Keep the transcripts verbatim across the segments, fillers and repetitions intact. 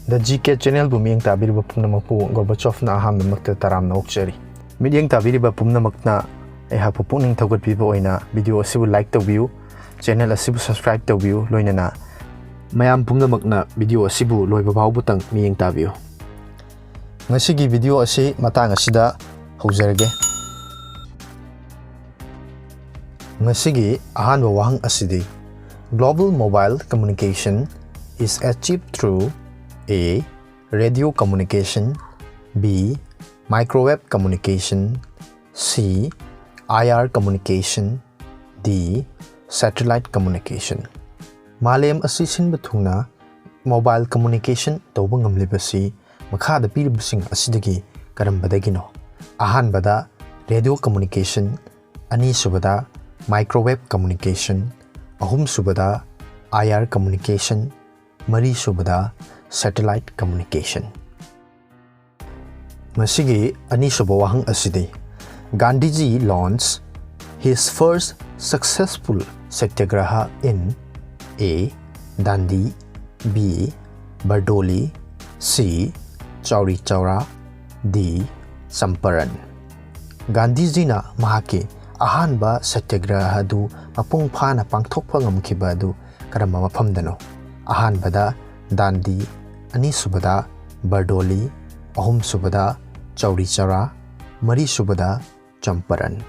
The G K Channelꯕꯨ ꯃꯤꯠꯌꯦꯡ ꯇꯥꯕꯤꯔꯤꯕ ꯄꯨꯝꯅꯃꯛꯄꯨ ꯒꯣꯔꯕꯥꯆꯣꯐꯅ ꯑꯍꯥꯟꯕꯃꯛꯇ ꯇꯔꯥꯝꯅ ꯑꯣꯛꯆꯔꯤ꯫ ꯃꯤꯠꯌꯦꯡ ꯇꯥꯕꯤꯔꯤꯕ ꯄꯨꯝꯅꯃꯛꯅ ꯑꯩꯍꯥꯛꯄꯨ ꯄꯨꯛꯅꯤꯡ ꯊꯧꯒꯠꯄꯤꯕ ꯑꯣꯏꯅ video ꯑꯁꯤꯕꯨ like ꯇꯧꯕꯤꯌꯨ, channel ꯑꯁꯤꯕꯨ subscribe ꯇꯧꯕꯤꯌꯨ, ꯂꯣꯏꯅꯅ ꯃꯌꯥꯝ ꯄꯨꯝꯅꯃꯛꯅ video ꯑꯁꯤꯕꯨ ꯂꯣꯏꯕ ꯐꯥꯎꯕꯇꯪ ꯃꯤꯠꯌꯦꯡ ꯇꯥꯕꯤꯌꯨ꯫ ꯉꯁꯤꯒꯤ video ꯑꯁꯤ ꯃꯇꯥꯡ ꯑꯁꯤꯗ ꯍꯧꯖꯔꯒꯦ꯫ ꯉꯁꯤꯒꯤ ꯑꯍꯥꯟꯕ ꯋꯥꯍꯪ ꯑꯁꯤꯗꯤ, Global mobile communication is achieved through A, radio communication, B, microwave communication, C, I R communication, D, satellite communication꯫ ꯃꯥꯂꯦꯝ ꯑꯁꯤ ꯁꯤꯟꯕ ꯊꯨꯡꯅ mobile communication ꯇꯧꯕ ꯉꯝꯂꯤꯕꯁꯤ ꯃꯈꯥꯗ ꯄꯤꯔꯤꯕꯁꯤꯡ ꯑꯁꯤꯗꯒꯤ ꯀꯔꯝꯕꯗꯒꯤꯅꯣ? ꯑꯍꯥꯟꯕꯗ radio communication, ꯑꯅꯤꯁꯨꯕꯗ microwave communication, ꯑꯍꯨꯝꯁꯨꯕꯗ I R communication, ꯃꯔꯤꯁꯨꯕꯗ satellite communication꯫ ꯃꯁꯤꯒꯤ ꯑꯅꯤꯁꯨꯕ ꯋꯥꯍꯪ ꯑꯁꯤꯗꯤ, Gandhiji launched his first successful satyagraha in A, Dandi, B, Bardoli, C, Chauri Chaura, D, Champaran꯫ ꯒꯥꯟꯙꯤꯖꯤꯅ ꯃꯍꯥꯛꯀꯤ ꯑꯍꯥꯟꯕ ꯁꯇ꯭ꯌꯒ꯭ꯔꯍ ꯑꯗꯨ ꯃꯄꯨꯡ ꯐꯥꯅ ꯄꯥꯡꯊꯣꯛꯄ ꯉꯝꯈꯤꯕ ꯑꯗꯨ ꯀꯔꯝꯕ ꯃꯐꯝꯗꯅꯣ? ꯑꯍꯥꯟꯕꯗ ꯗꯥꯟꯗꯤ, ꯑꯅꯤꯁꯨꯕꯗ ꯕꯔꯗꯣꯂꯤ, ꯑꯍꯨꯝꯁꯨꯕꯗ ꯆꯧꯔꯤ ꯆꯧꯔꯥ, ꯃꯔꯤꯁꯨꯕꯗ ꯆꯝꯄꯔꯟ꯫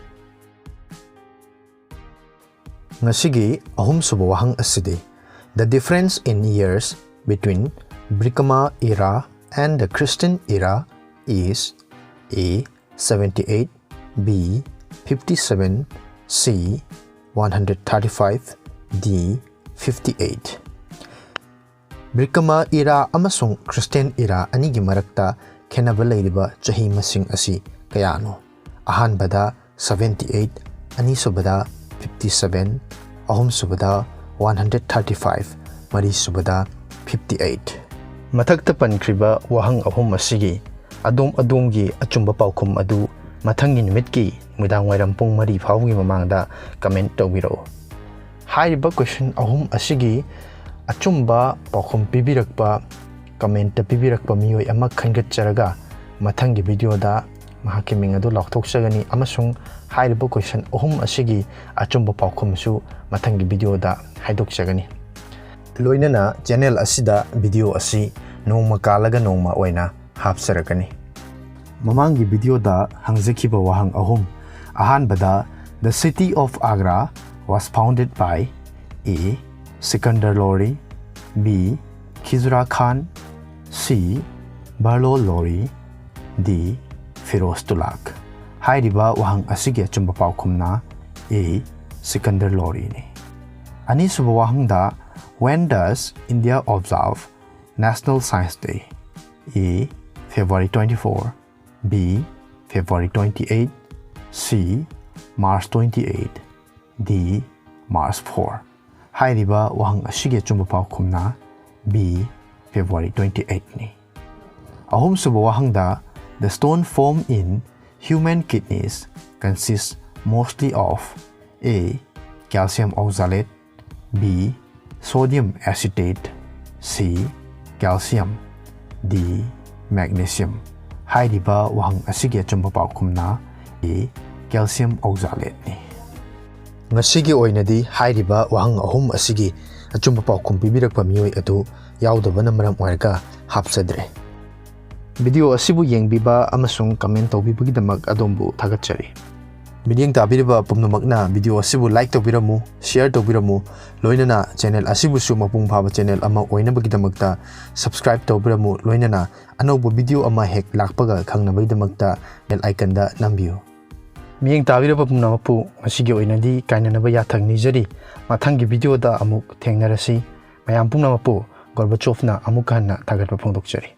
ꯉꯁꯤꯒꯤ ꯑꯍꯨꯝꯁꯨꯕ ꯋꯥꯍꯪ ꯑꯁꯤꯗꯤ, The difference in years between Brickma era and the Christian era is A, seventy eight, B, fifty seven, C, one hundred thirty five, D, fifty eight꯫ ꯕ꯭ꯔꯤꯀꯃ ꯏꯔꯥ ꯑꯃꯁꯨꯡ ꯈ꯭ꯔꯤꯁꯇꯤꯌꯥꯟ ꯏꯔꯥ ꯑꯅꯤꯒꯤ ꯃꯔꯛꯇ ꯈꯦꯠꯅꯕ ꯂꯩꯔꯤꯕ ꯆꯍꯤ ꯃꯁꯤꯡ ꯑꯁꯤ ꯀꯌꯥꯅꯣ? ꯑꯍꯥꯟꯕꯗ seventy eight, ꯑꯅꯤꯁꯨꯕꯗ fifty seven, ꯑꯍꯨꯝꯁꯨꯕꯗ one hundred thirty five, ꯃꯔꯤꯁꯨꯕꯗ fifty eight꯫ ꯃꯊꯛꯇ ꯄꯟꯈ꯭ꯔꯤꯕ ꯋꯥꯍꯪ ꯑꯍꯨꯝ ꯑꯁꯤꯒꯤ ꯑꯗꯣꯝ ꯑꯗꯣꯝꯒꯤ ꯑꯆꯨꯝꯕ ꯄꯥꯎꯈꯨꯝ ꯑꯗꯨ ꯃꯊꯪꯒꯤ ꯅꯨꯃꯤꯠꯀꯤ ꯅꯨꯃꯤꯗꯥꯡꯋꯥꯏꯔꯝ ꯄꯨꯡ ꯃꯔꯤ ꯐꯥꯎꯕꯒꯤ ꯃꯃꯥꯡꯗ comment ꯇꯧꯕꯤꯔꯛꯎ꯫ ꯍꯥꯏꯔꯤꯕ question ꯑꯍꯨꯝ ꯑꯁꯤꯒꯤ ꯑꯆꯨꯝꯕ ꯄꯥꯎꯈꯨꯝ ꯄꯤꯕꯤꯔꯛꯄ ꯀꯃꯦꯟꯇ ꯄꯤꯕꯤꯔꯛꯄ ꯃꯤꯑꯣꯏ ꯑꯃ ꯈꯟꯒꯠꯆꯔꯒ ꯃꯊꯪꯒꯤ ꯚꯤꯗꯤꯑꯣꯗ ꯃꯍꯥꯛꯀꯤ ꯃꯤꯡ ꯑꯗꯨ ꯂꯥꯎꯊꯣꯛꯆꯒꯅꯤ ꯑꯃꯁꯨꯡ ꯍꯥꯏꯔꯤꯕ ꯀꯣꯏꯁꯟ ꯑꯍꯨꯝ ꯑꯁꯤꯒꯤ ꯑꯆꯨꯝꯕ ꯄꯥꯎꯈꯨꯝꯁꯨ ꯃꯊꯪꯒꯤ ꯚꯤꯗꯤꯑꯣꯗ ꯍꯥꯏꯗꯣꯛꯆꯒꯅꯤ꯫ ꯂꯣꯏꯅꯅ ꯆꯦꯅꯦꯜ ꯑꯁꯤꯗ ꯚꯤꯗꯤꯑꯣ ꯑꯁꯤ ꯅꯣꯡꯃ ꯀꯥꯜꯂꯒ ꯅꯣꯡꯃ ꯑꯣꯏꯅ ꯍꯥꯞꯆꯔꯛꯀꯅꯤ꯫ ꯃꯃꯥꯡꯒꯤ ꯚꯤꯗꯤꯑꯣꯗ ꯍꯪꯖꯈꯤꯕ ꯋꯥꯍꯪ ꯑꯍꯨꯝ꯫ ꯑꯍꯥꯟꯕꯗ, The city of Agra was founded by A. Sikandar Lori, B. Khizra Khan, C. Barlo Lori, D. Firoz Tughlaq꯫ ꯍꯥꯏꯔꯤꯕ ꯋꯥꯍꯪ ꯑꯁꯤꯒꯤ ꯑꯆꯨꯝꯕ ꯄꯥꯎꯈꯨꯝꯅ A. Sikandar Loriꯅꯤ꯫ ꯑꯅꯤꯁꯨꯕ ꯋꯥꯍꯪꯗ, When does India observe National Science Day? A. February twenty-four, B. February twenty-eight, C. March twenty-eight, D. March four꯫ ꯍꯥꯏꯔꯤꯕ ꯋꯥꯍꯪ ꯑꯁꯤꯒꯤ ꯑꯆꯨꯝꯕ ꯄꯥꯎꯈꯨꯝꯅ B. February twenty-eightꯅꯤ꯫ ꯑꯍꯨꯝꯁꯨꯕ ꯋꯥꯍꯪꯗ, The stone formed in human kidneys consists mostly of A. Calcium oxalate, B. Sodium acetate, C. Calcium, D. Magnesium꯫ ꯍꯥꯏꯔꯤꯕ ꯋꯥꯍꯪ ꯑꯁꯤꯒꯤ ꯑꯆꯨꯝꯕ ꯄꯥꯎꯈꯨꯝꯅ A. Calcium oxalateꯅꯤ꯫ ꯉꯁꯤꯒꯤ ꯑꯣꯏꯅꯗꯤ ꯍꯥꯏꯔꯤꯕ ꯋꯥꯍꯪ ꯑꯍꯨꯝ ꯑꯁꯤꯒꯤ ꯑꯆꯨꯝꯕ ꯄꯥꯎꯈꯨꯝ ꯄꯤꯕꯤꯔꯛꯄ ꯃꯤꯑꯣꯏ ꯑꯗꯨ ꯌꯥꯎꯗꯕꯅ ꯃꯔꯝ ꯑꯣꯏꯔꯒ ꯍꯥꯞꯆꯗ꯭ꯔꯦ꯫ ꯚꯤꯗꯤꯑꯣ ꯑꯁꯤꯕꯨ ꯌꯦꯡꯕꯤꯕ ꯑꯃꯁꯨꯡ ꯀꯃꯦꯟ ꯇꯧꯕꯤꯕꯒꯤꯗꯃꯛ ꯑꯗꯣꯝꯕꯨ ꯊꯥꯒꯠꯆꯔꯤ꯫ ꯃꯤꯠꯌꯦꯡ ꯇꯥꯕꯤꯔꯤꯕ ꯄꯨꯝꯅꯃꯛꯅ ꯚꯤꯗꯤꯑꯣ ꯑꯁꯤꯕꯨ ꯂꯥꯏꯛ ꯇꯧꯕꯤꯔꯝꯃꯨ, ꯁꯤꯌꯔ ꯇꯧꯕꯤꯔꯝꯃꯨ, ꯂꯣꯏꯅꯅ ꯆꯦꯅꯦꯜ ꯑꯁꯤꯕꯨꯁꯨ ꯃꯄꯨꯡ ꯐꯥꯕ ꯆꯦꯅꯦꯜ ꯑꯃ ꯑꯣꯏꯅꯕꯒꯤꯗꯃꯛꯇ ꯁꯕꯁꯀ꯭ꯔꯥꯏꯕ ꯇꯧꯕꯤꯔꯝꯃꯨ, ꯂꯣꯏꯅꯅ ꯑꯅꯧꯕ ꯚꯤꯗꯤꯑꯣ ꯑꯃ ꯍꯦꯛ ꯂꯥꯛꯄꯒ ꯈꯪꯅꯕꯒꯤꯗꯃꯛꯇ ꯕꯦꯜ ꯑꯥꯏꯀꯟꯗ ꯅꯝꯕꯤꯌꯨ꯫ ꯃꯤꯠꯌꯦꯡ ꯇꯥꯕꯤꯔꯕ ꯄꯨꯝꯅꯃꯛꯄꯨ ꯉꯁꯤꯒꯤ ꯑꯣꯏꯅꯗꯤ ꯀꯥꯏꯅꯅꯕ ꯌꯥꯊꯪ ꯅꯤꯖꯔꯤ꯫ ꯃꯊꯪꯒꯤ ꯚꯤꯗꯤꯑꯣꯗ ꯑꯃꯨꯛ ꯊꯦꯡꯅꯔꯁꯤ꯫ ꯃꯌꯥꯝ ꯄꯨꯝꯅꯃꯛꯄꯨ ꯒꯣꯔꯕꯥꯆꯣꯚꯅ ꯑꯃꯨꯛ ꯍꯟꯅ ꯊꯥꯒꯠꯄ ꯐꯣꯡꯗꯣꯛꯆꯔꯤ꯫